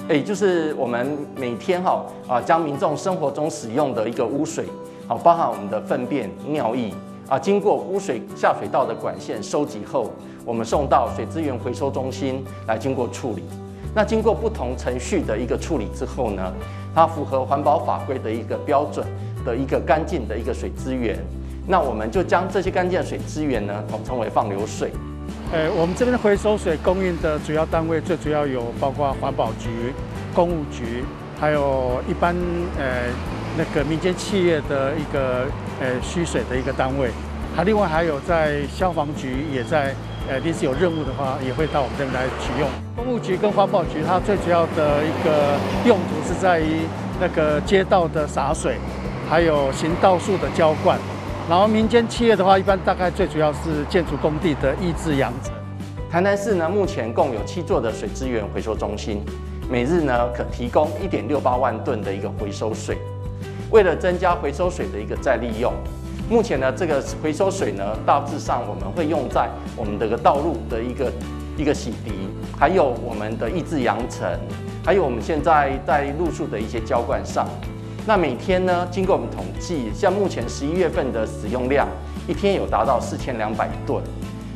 也就是我们每天哈啊，将民众生活中使用的一个污水，好，包含我们的粪便、尿液啊，经过污水下水道的管线收集后，我们送到水资源回收中心来经过处理。那经过不同程序的一个处理之后呢，它符合环保法规的一个标准的一个干净的一个水资源。那我们就将这些干净的水资源呢，统称为放流水。我们这边回收水供应的主要单位，最主要有包括环保局、工务局，还有一般那个民间企业的一个需水的一个单位，还另外还有在消防局也在临时有任务的话，也会到我们这边来取用。工务局跟环保局，它最主要的一个用途是在于那个街道的洒水，还有行道树的浇灌。然后民间企业的话，一般大概最主要是建筑工地的抑制扬尘。台南市呢，目前共有7座的水资源回收中心，每日呢可提供1.68万吨的一个回收水。为了增加回收水的一个再利用，目前呢这个回收水呢，大致上我们会用在我们这个道路的一个洗涤，还有我们的抑制扬尘，还有我们现在在路树的一些浇灌上。那每天呢，经过我们统计，像目前11月份的使用量，一天有达到4200吨。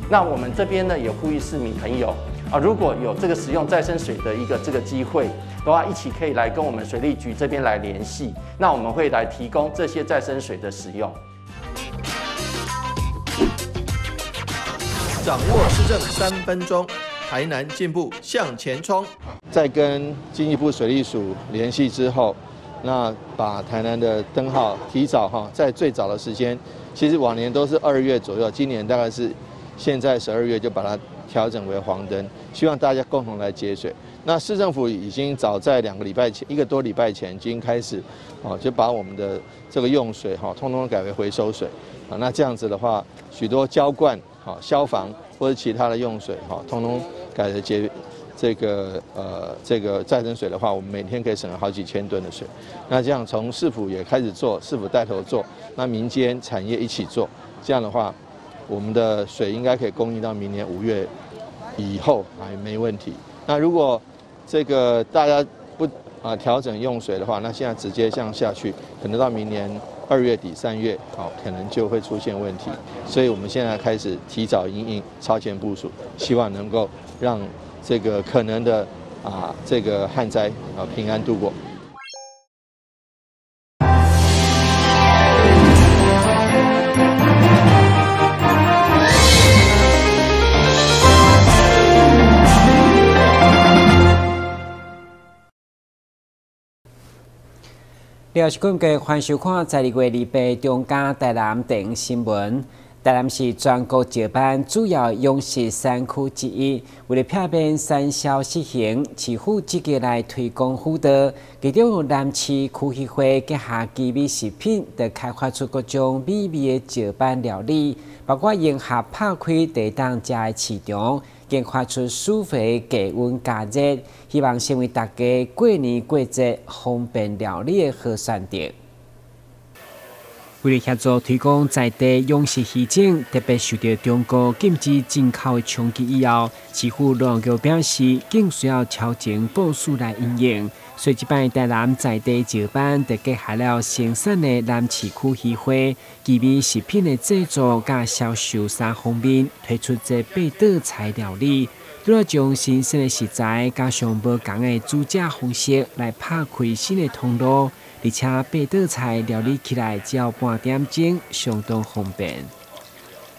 那我们这边呢，也呼吁市民朋友啊，如果有这个使用再生水的一个这个机会的话，一起可以来跟我们水利局这边来联系。那我们会来提供这些再生水的使用。掌握市政3分钟，台南进步向前冲。在跟经济部水利署联系之后，那把台南的灯号提早哈，在最早的时间，其实往年都是2月左右，今年大概是现在12月就把它调整为黄灯，希望大家共同来节水。那市政府已经早在2个礼拜前，一个多礼拜前已经开始，哦，就把我们的这个用水哈，通通改为回收水啊。那这样子的话，许多浇灌、好消防或者其他的用水哈，通通改为节。这个再生水的话，我们每天可以省了好几千吨的水。那这样从市府也开始做，市府带头做，那民间产业一起做，这样的话，我们的水应该可以供应到明年5月以后还没问题。那如果这个大家不啊调整用水的话，那现在直接这样下去，可能到明年2月底3月，好，可能就会出现问题。所以我们现在开始提早因应，超前部署，希望能够让这个可能的啊，这个旱灾啊平安度过。廖是今日欢迎收看在2月28中嘉台南电视新闻。台南是全国石斑主要养殖产区之一，为了避免产销失衡，市府积极来推广辅导，其中有南市区议会结合奇美食品，就开发出各种美味的石斑料理，包括迎合拍开地档食的市场，研发出舒肥低温加热，希望成为大家过年过节方便料理的好选择。为了协助推广在地养殖鱼种，特别受到中国禁止进口的冲击以后，市府农业局表示，更需要超前部署来因应。所以，这摆台南在地石斑就结合了生产的南市区鱼会、奇美食品的制作佮销售三方面，推出这八道菜料理，除了将新鲜的食材加上无仝的煮食方式来拍开新的通路。而且八道菜料理起来只要半点钟，相当方便。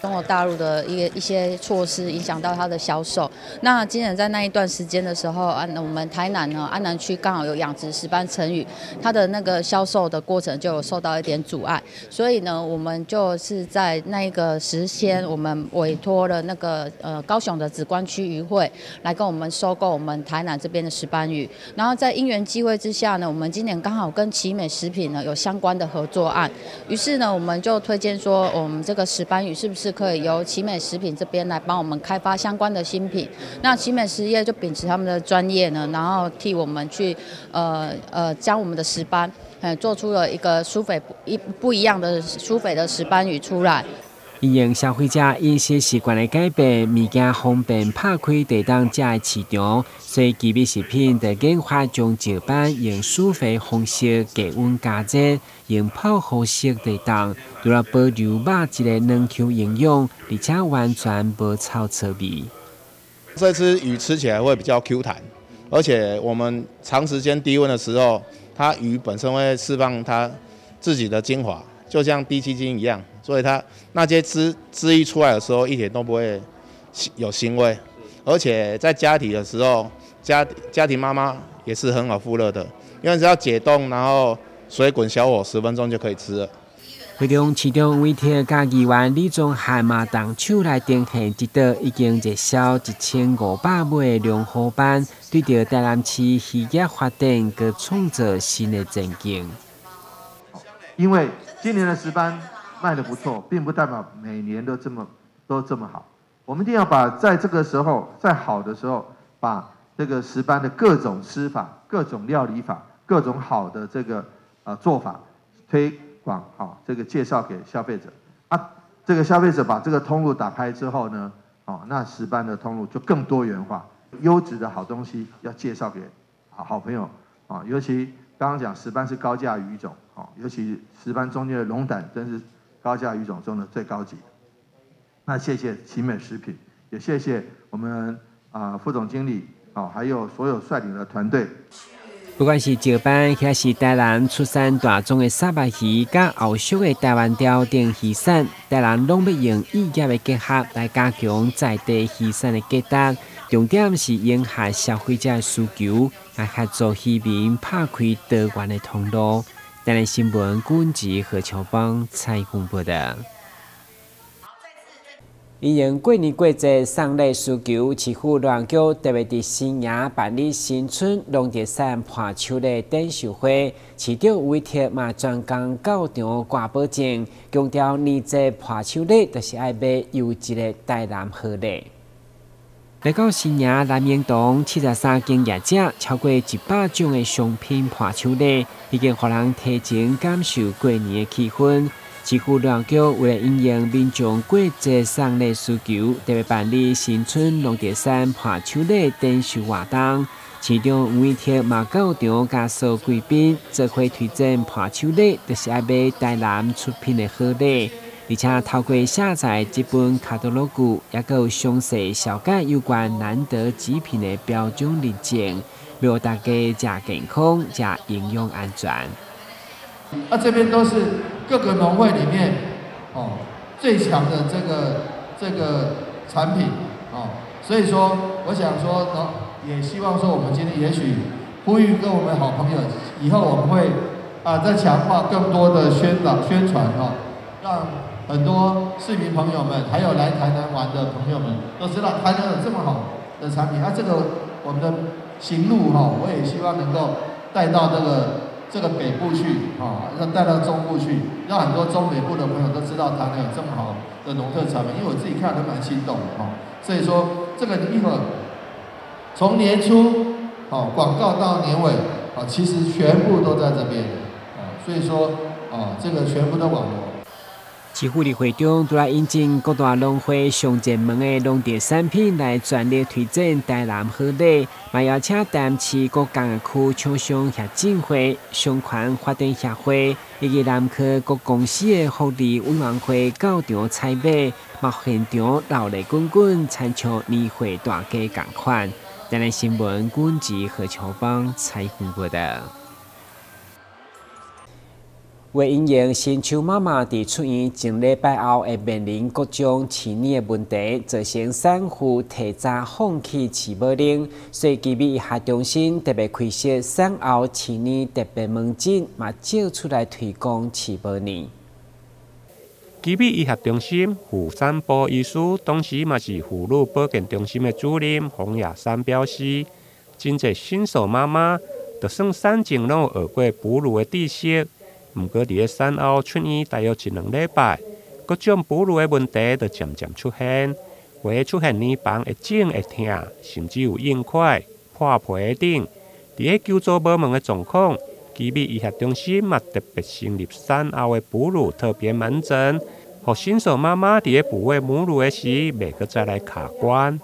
中国大陆的一些措施影响到它的销售。那今年在那一段时间的时候，啊，我们台南呢，安南区刚好有养殖石斑成鱼，它的那个销售的过程就有受到一点阻碍。所以呢，我们就是在那一个时间，我们委托了那个高雄的梓官区渔会来跟我们收购我们台南这边的石斑鱼。然后在因缘际会之下呢，我们今年刚好跟奇美食品呢有相关的合作案，于是呢，我们就推荐说，我们这个石斑鱼是不是可以由奇美食品这边来帮我们开发相关的新品？那奇美食业就秉持他们的专业呢，然后替我们去将我们的石斑，做出了一个舒肥不一样的舒肥的石斑鱼出来。因應消費者飲食習慣的改變，物件方便拍開就當食的市場，所以奇美食品就研發將石斑用舒肥方式低溫加熱，用泡方式地凍，除了保留肉質的軟 Q 營養，而且完全無臭臊味。這隻魚吃起來會比較 Q 彈，而且我們長時間低溫的時候，它魚本身會釋放它自己的精華，就像滴雞精一樣。所以它那些汁汁一出來的時候，一點都不會有腥味，而且在家庭的時候，家庭媽媽也是很好負荷的，因為只要解凍，然後水滾小火10分鐘就可以吃了。會中市長委託佮議員李宗翰嘛動手來呈現這道已經熱銷1500尾的龍虎斑，對著台南市漁業發展，閣創造新的前景。因為今年的石斑賣得不錯，並不代表每年都這麼好。我們一定要把在這個時候，在好的時候，把這個石斑的各種吃法、各種料理法、各種好的這個做法推廣，好，這個介紹給消費者。啊，這個消費者把這個通路打開之後呢，哦，那石斑的通路就更多元化，優質的好東西要介紹給好好朋友啊，尤其剛剛講石斑是高價魚種，哦，尤其石斑中間的龍膽真是高價魚種中的最高級。那謝謝奇美食品，也謝謝我們啊副總經理啊，還有所有率領的團隊。不管是石斑，抑是台南出產大宗的沙白魚，佮後續的台灣鯛等魚產，台南攏欲用異業的結合來加強在地魚產的價值。重點是迎合消費者的需求，來協助漁民拍開多元的通路。台南新聞軍籍何秋芳採訪報導。因應過年過節送禮需求，市府糧局特別佇新營辦理新春農特產伴手禮展售會，市長委託嘛專工到場掛保證，強調年節伴手禮就是愛買優質的台南好禮。來到新營南明堂73間業者，超過100種的商品伴手禮，已經予人提前感受過年的氣氛。市府糧局為了因應民眾過節送禮需求，特別辦理新春農特產伴手禮展售活動。市長吳偉哲嘛到場，佮所有貴賓做伙推薦伴手禮，就是愛買台南出品的好禮。而且透過下載這本卡多洛具，也閣有詳細紹介有關難得極品的標準認證，讓大家食健康、食營養安全。啊，這邊都是各個農會裡面哦最強的這個產品哦，所以說我想說，也希望說我們今天也許呼籲跟我們好朋友，以後我們會啊再強化更多的宣導宣傳哦，讓很多市民朋友們，還有來台南玩的朋友們都知道台南有這麼好的產品。啊，這個我們的行路哈，我也希望能夠帶到這個北部去，啊，讓帶到中部去，讓很多中北部的朋友都知道台南有這麼好的農特產品，因為我自己看都蠻心動的哈。所以說，這個一會兒從年初，哦廣告到年尾，啊，其實全部都在這邊，啊，所以說，啊，這個全部都網羅。市府佇會中，除了引進各大農會上熱門的農特產品來全力推薦台南好禮，嘛邀請台南市各工業區廠商協進會、商圈發展協會以及南科各公司的福利委員會到場採買，嘛現場熱鬧滾滾，親像年會大家仝款。台南新聞軍籍何秋芳採訪報導。為因應新手媽媽佇出院前禮拜後會面臨各種飼奶的問題，造成產婦提早放棄飼母奶，所以奇美醫學中心特別開設產後飼奶特別門診，嘛借出來推廣飼母奶。奇美醫學中心婦產部醫師，同時嘛是婦女保健中心的主任洪雅珊表示，真濟新手媽媽，就算產前攏有學過哺乳的知識。毋過，佇咧產後出院大約一兩禮拜，各種哺乳的問題就漸漸出現，會出現奶房會腫會疼，甚至有硬塊、破皮等。佇咧求助無門的狀況，奇美醫學中心嘛特別成立產後的哺乳特別門診，予新手媽媽佇咧哺餵母乳的時，袂閣再來卡關。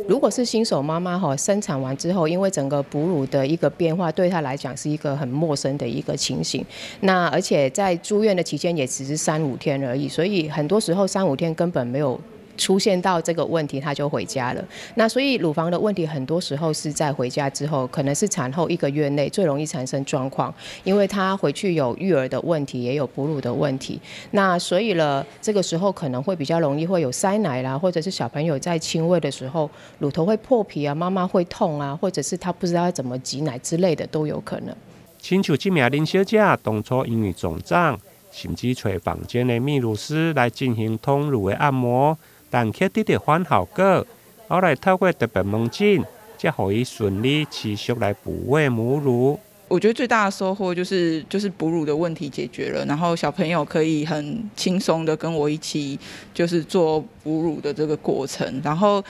如果是新手媽媽哈，生產完之後，因為整個哺乳的一個變化，對她來講是一個很陌生的一個情形。那而且在住院的期間也只是三五天而已，所以很多時候三五天根本沒有出現到這個問題，她就回家了。那所以乳房的問題，很多時候是在回家之後，可能是產後一個月內最容易產生狀況，因為她回去有育兒的問題，也有哺乳的問題。那所以呢，這個時候可能會比較容易會有塞奶啦，或者是小朋友在親餵的時候，乳頭會破皮啊，媽媽會痛啊，或者是她不知道怎麼擠奶之類的都有可能。親像這名林小姐當初因為腫脹，甚至揣坊間的泌乳師來進行通乳的按摩。但卻得著反效果，後來透過特別門診，才予伊順利持續來哺餵母乳。我覺得最大的收穫就是哺乳的問題解決了，然後小朋友可以很輕鬆的跟我一起就是做哺乳的這個過程，然後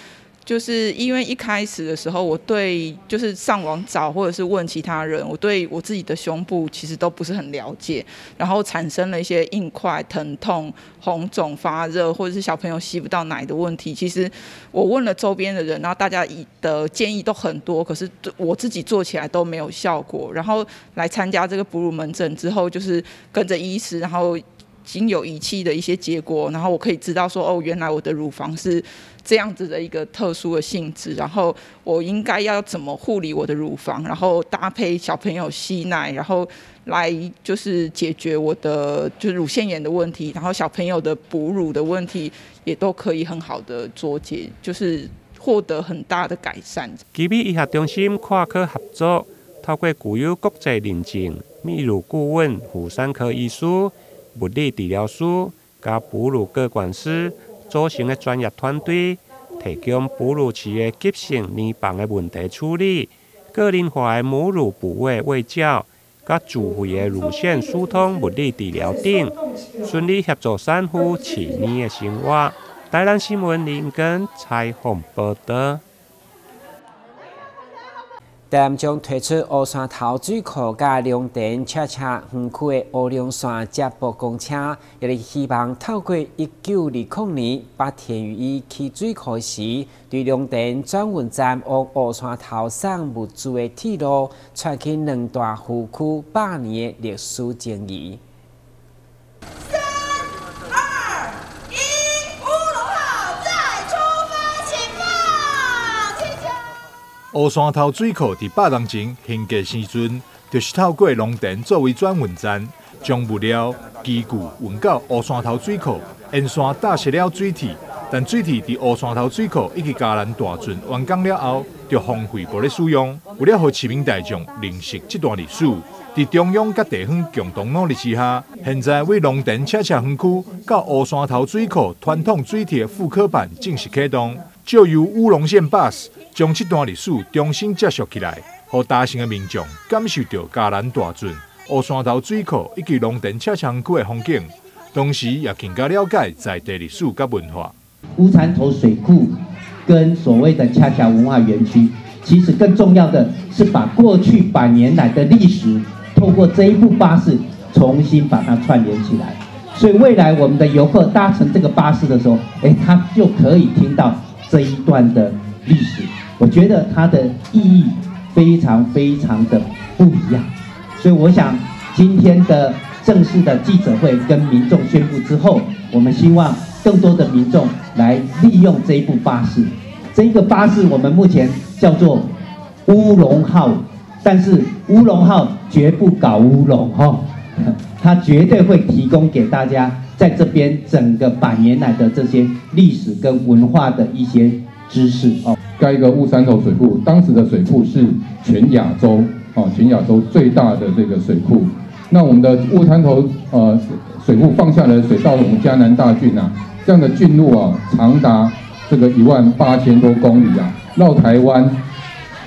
就是因為一開始的時候，我對就是上網找或者是問其他人，我對我自己的胸部其實都不是很了解，然後產生了一些硬塊、疼痛、紅腫、發熱，或者是小朋友吸不到奶的問題。其實我問了周邊的人，然後大家的建議都很多，可是我自己做起來都沒有效果。然後來參加這個哺乳門診之後，就是跟着醫師，然後經有儀器的一些結果，然後我可以知道說，哦，原來我的乳房是這樣子的一個特殊的性質，然後我應該要怎麼護理我的乳房，然後搭配小朋友吸奶，然後來就是解決我的就是乳腺炎的問題，然後小朋友的哺乳的問題也都可以很好的做解，就是獲得很大的改善。奇美醫學中心跨科合作，透過具有國際認證泌乳顧問、婦產科醫師、物理治療師、佮哺乳個管師組成的專業團隊，提供哺乳期的急性乳房的問題處理、個人化的母乳哺餵衛教、佮自費的乳腺疏通物理治療等，順利協助產婦飼奶的生活。台南新聞林根採訪報導。台南將推出烏山頭水庫佮龍田恰恰園區的烏龍線接駁公車，也是希望透過1920年八田與一起水庫時，對龍田轉運站往烏山頭送物資的鐵路，串起兩大園區百年的歷史情誼。三、二、一，烏龍號再出發，請放氣球。烏山頭水庫佇100年前興建時陣，就是透過龍田作為轉運站，將物料、機具運到烏山頭水庫，沿線搭設了水鐵。但水鐵佇烏山頭水庫以及嘉南大圳完工了後，就荒廢無咧使用。為了予市民大眾認識這段歷史，佇中央佮地方共同努力之下，現在為龍田恰恰園區到烏山頭水庫傳統水鐵復刻版正式啟動，借由烏龍線 bus 將這段歷史重新接續起來，予大城的民眾感受著嘉南大圳、烏山頭水庫以及龍田恰恰園區的風景，同時也更加了解在地歷史佮文化。烏山頭水庫跟所謂的恰恰文化園區，其實更重要的是把過去100年來的歷史，透過這一部巴士重新把它串聯起來。所以未來我們的遊客搭乘這個巴士的時候，他就可以聽到這一段的歷史。我覺得它的意義非常非常的不一樣。所以我想今天的正式的記者會跟民眾宣布之後，我們希望更多的民眾來利用這一部巴士。這個巴士我們目前叫做烏龍號，但是烏龍號絕不搞烏龍哈，它絕對會提供給大家在這邊整個百年來的這些歷史跟文化的一些知識哦。蓋一個烏山頭水庫，當時的水庫是全亞洲啊，全亞洲最大的這個水庫。那我們的烏山頭水庫放下來的水到了我們嘉南大圳啊，這樣的圳路啊，長達這個18000多公里啊，繞台灣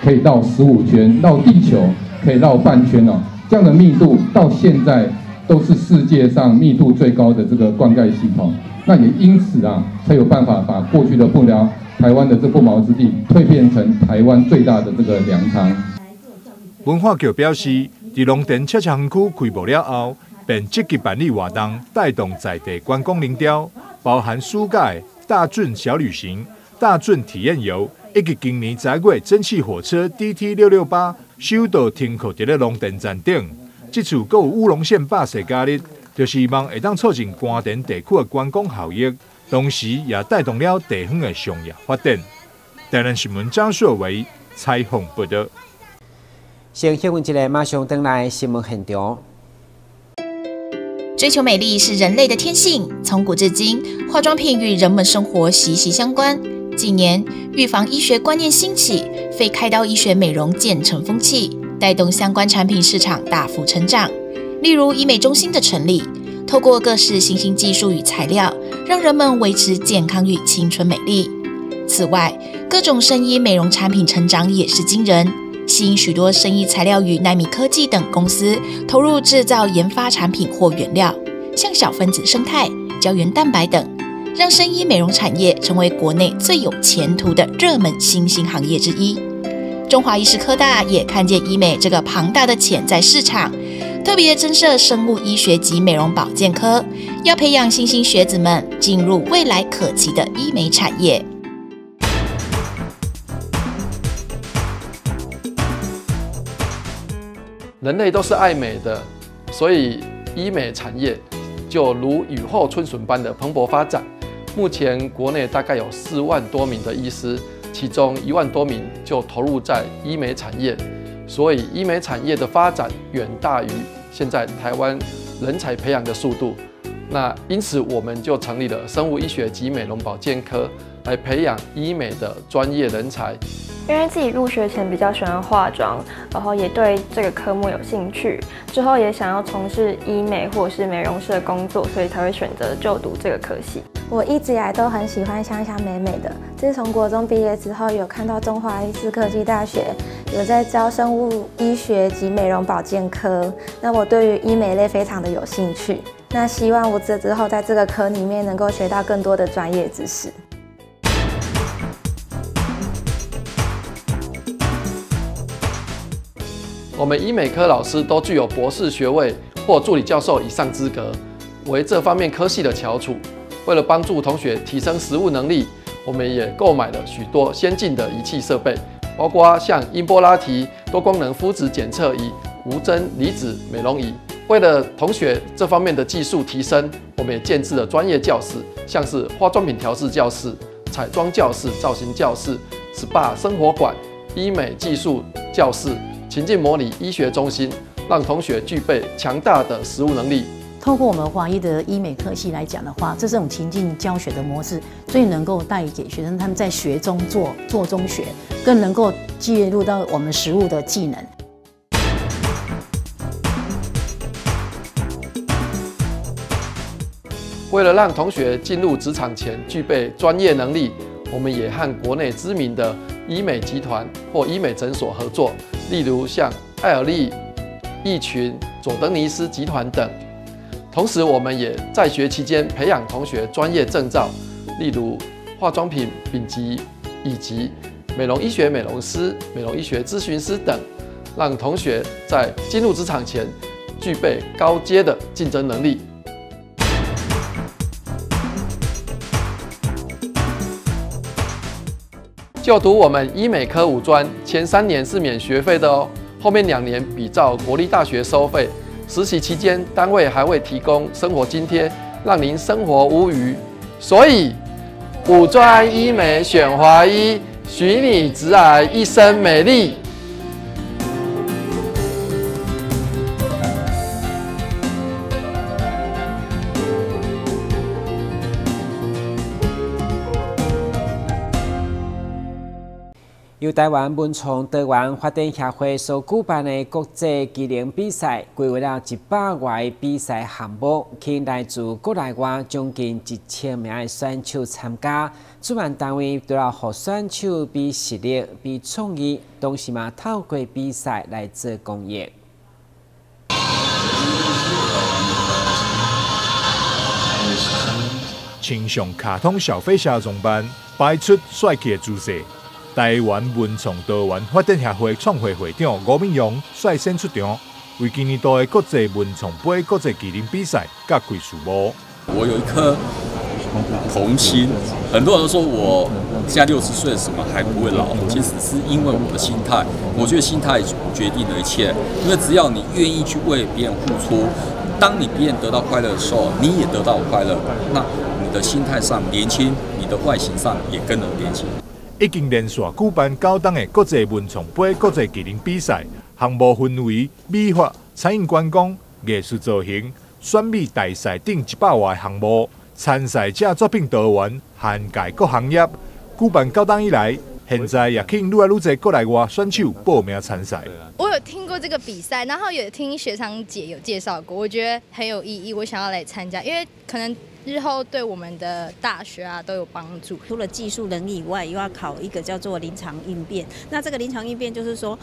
可以繞15圈，繞地球可以繞半圈哦。這樣的密度到現在都是世界上密度最高的這個灌溉系統。那也因此啊，才有辦法把過去的不良台灣的這不毛之地蛻變成台灣最大的這個糧倉。文化局表示，佇龍田恰恰園區開幕了後，便積極辦理活動，帶動在地觀光人潮。包含暑假大圳小旅行、大圳体验游，以及今年10月蒸汽火车 DT668首度停靠伫咧龙田站顶。这次阁有乌龙线巴士加入，就希望会当促进官田地区的观光效益，同时也带动了地方的商业发展。台南新闻张硕维采访报道。先休困一下，马上转来新闻现场。追求美丽是人类的天性，从古至今，化妆品与人们生活息息相关。近年，预防医学观念兴起，非开刀医学美容渐成风气，带动相关产品市场大幅成长。例如医美中心的成立，透过各式新兴技术与材料，让人们维持健康与青春美丽。此外，各种生医美容产品成长也是惊人，吸引许多生医材料与奈米科技等公司投入制造研发产品或原料，像小分子生态、胶原蛋白等，让生医美容产业成为国内最有前途的热门新兴行业之一。中华医师科大也看见医美这个庞大的潜在市场，特别增设生物医学及美容保健科，要培养新兴学子们进入未来可期的医美产业。人类都是爱美的，所以医美产业就如雨后春笋般的蓬勃发展。目前国内大概有4万多名的医师，其中1万多名就投入在医美产业，所以医美产业的发展远大于现在台湾人才培养的速度。那因此我们就成立了生物医学及美容保健科，来培养医美的专业人才。因为自己入学前比较喜欢化妆，然后也对这个科目有兴趣，之后也想要从事医美或是美容师的工作，所以才会选择就读这个科系。我一直以来都很喜欢香香美美的，自从国中毕业之后，有看到中华医事科技大学有在招生物医学及美容保健科，那我对于医美类非常的有兴趣，那希望我这之后在这个科里面能够学到更多的专业知识。我们医美科老师都具有博士学位或助理教授以上资格，为这方面科系的翘楚。为了帮助同学提升实务能力，我们也购买了许多先进的仪器设备，包括像音波拉提、多功能肤质检测仪、无针离子美容仪。为了同学这方面的技术提升，我们也建置了专业教室，像是化妆品调试教室、彩妆教室、造型教室、SPA 生活馆、医美技术教室、情境模拟医学中心，让同学具备强大的实务能力。透过我们华医的医美科系来讲的话，这种情境教学的模式，最能够带给学生他们在学中做，做中学，更能够介入到我们实务的技能。为了让同学进入职场前具备专业能力，我们也和国内知名的医美集团或医美诊所合作，例如像爱尔利、益群、佐登尼斯集团等。同时，我们也在学期间培养同学专业证照，例如化妆品丙级以及美容医学美容师、美容医学咨询师等，让同学在进入职场前具备高阶的竞争能力。就读我们医美科五专，前3年是免学费的哦，后面2年比照国立大学收费。实习期间，单位还会提供生活津贴，让您生活无虞。所以，五专医美选华医，许你直癌一生美丽。由台湾文创多元发展协会所举办的国际技能比赛，规划了100外个比赛项目，吸引来自国内外将近1000名的选手参加。主办单位除了予选手比实力、比创意，同时嘛透过比赛来做公益。穿上卡通小飞侠装扮，摆出帅气的姿势。台湾文创多元发展协会创会会长吴敏荣率先出场，为今年度的国际文创杯国际技能比赛揭开序幕。我有一颗童心。很多人都说我现在60岁，什么还不会老？其实是因为我的心态，我觉得心态决定了一切。因为只要你愿意去为别人付出，当你别人得到快乐的时候，你也得到快乐。那你的心态上年轻，你的外形上也跟着年轻。已經連續舉辦九冬的國際文創杯國際技能比賽，項目分為美髮、餐飲觀光、藝術造型、選美大賽等100外項目，參賽者作品多元，涵蓋各行業。舉辦九冬以來，現在也吸引愈來愈濟國內外選手報名參賽。我有聽過這個比賽，然後有聽學長姐有介紹過，我覺得很有意義，我想要來參加，因為可能日後對我們的大學啊都有幫助。除了技術能力以外，又要考一個叫做臨場應變。那這個臨場應變就是說，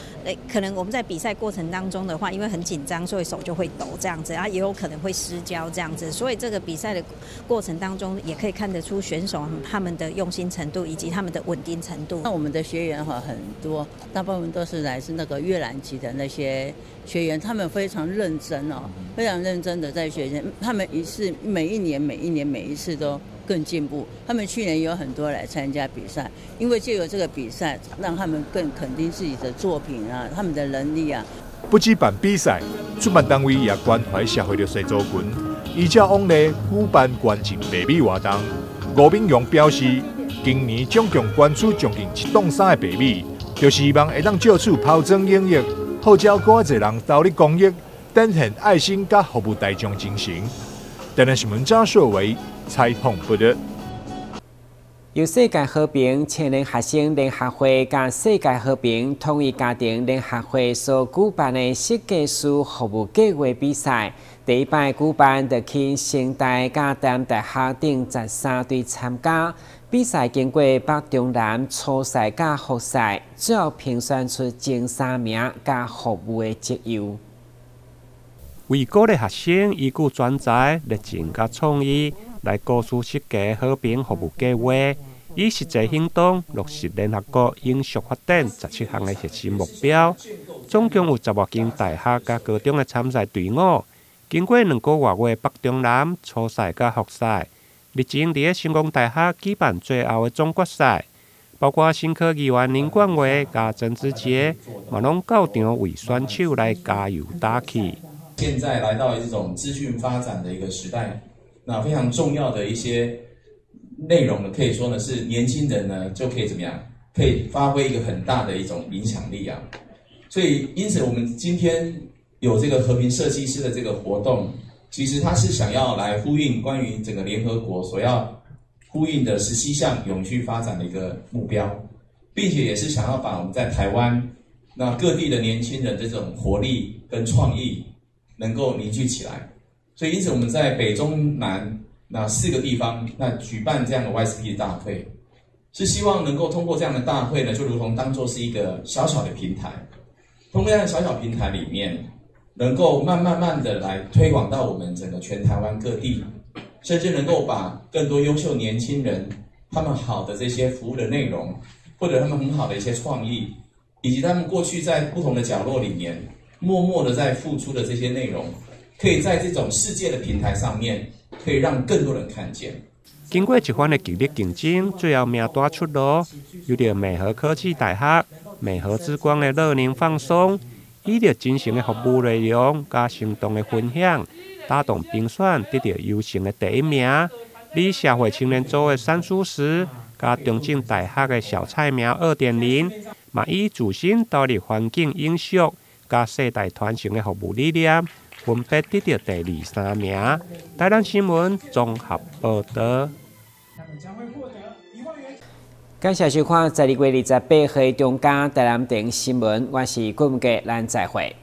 可能我們在比賽過程當中的話，因為很緊張，所以手就會抖這樣子，啊，也有可能會失焦這樣子。所以這個比賽的過程當中，也可以看得出選手他們的用心程度以及他們的穩定程度。那我們的學員哈很多，大部分都是來自那個越南籍的那些學員，他們非常認真哦，非常認真的在學習。他們一次每一年每一年每一次都更進步。他們去年有很多來參加比賽，因為借由這個比賽，讓他們更肯定自己的作品啊，他們的能力啊。不止辦比賽，主辦單位也關懷社會弱勢族群，依照往例舉辦捐贈白米活動。吳敏榮表示，今年總共捐出將近1噸3的白米，就是希望會當借此拋磚引玉，號召閣較濟人投入公益，展現愛心佮服務大眾精神。台南新聞張碩偉採訪報導。由世界和平青年學生聯合會佮世界和平統一家庭聯合會所舉辦的設計師服務計劃比賽，第一擺舉辦就吸引成大佮台南大學等13隊參加。比賽經過北中南初賽佮複賽，最後評選出前三名佮服務的績優。為鼓勵學生依據專才、熱情佮創意來構思設計和平服務計劃，以實際行動落實聯合國永續發展17項的核心目標。總共有10外間大學佮高中的參賽隊伍，經過2個外月北中南初賽佮複賽，日前佇咧成功大學舉辦最後的總決賽，包括新科議員林冠偉佮曾志杰，嘛攏到場為選手來加油打氣。現在來到這種資訊發展的一個時代，那非常重要的一些內容呢，可以說呢是年輕人呢就可以怎麼樣，可以發揮一個很大的一種影響力啊。所以因此我們今天有這個和平設計師的這個活動，其實它是想要來呼應關於整個聯合國所要呼應的17項永續發展的一個目標，並且也是想要把我們在台灣那各地的年輕人這種活力跟創意能夠凝聚起來，所以因此我們在北中南那四個地方，那舉辦這樣的 YSP 大會，是希望能夠通過這樣的大會呢，就如同當作是一個小小的平台，通過這樣的小小平台裡面，能夠慢慢慢的來推廣到我們整個全台灣各地，甚至能夠把更多優秀年輕人他們好的這些服務的內容，或者他們很好的一些創意，以及他們過去在不同的角落裡面默默的在付出的這些內容，可以在這種世界的平台上面，可以讓更多人看見。經過一番的激烈競爭，最後名單出爐，由著美和科技大學、美和之光的樂齡放鬆，以著真誠的服務內容佮生動的分享，打動評選得著優勝的第一名。而社會青年組的三書師，佮中正大學的小菜苗2.0，嘛以自身投入環境永續佮世代傳承的服務理念，分別得著第二、三名。台南新聞綜合報導。感謝收看12月28號中間台南電新聞，我是郭文傑，咱再會。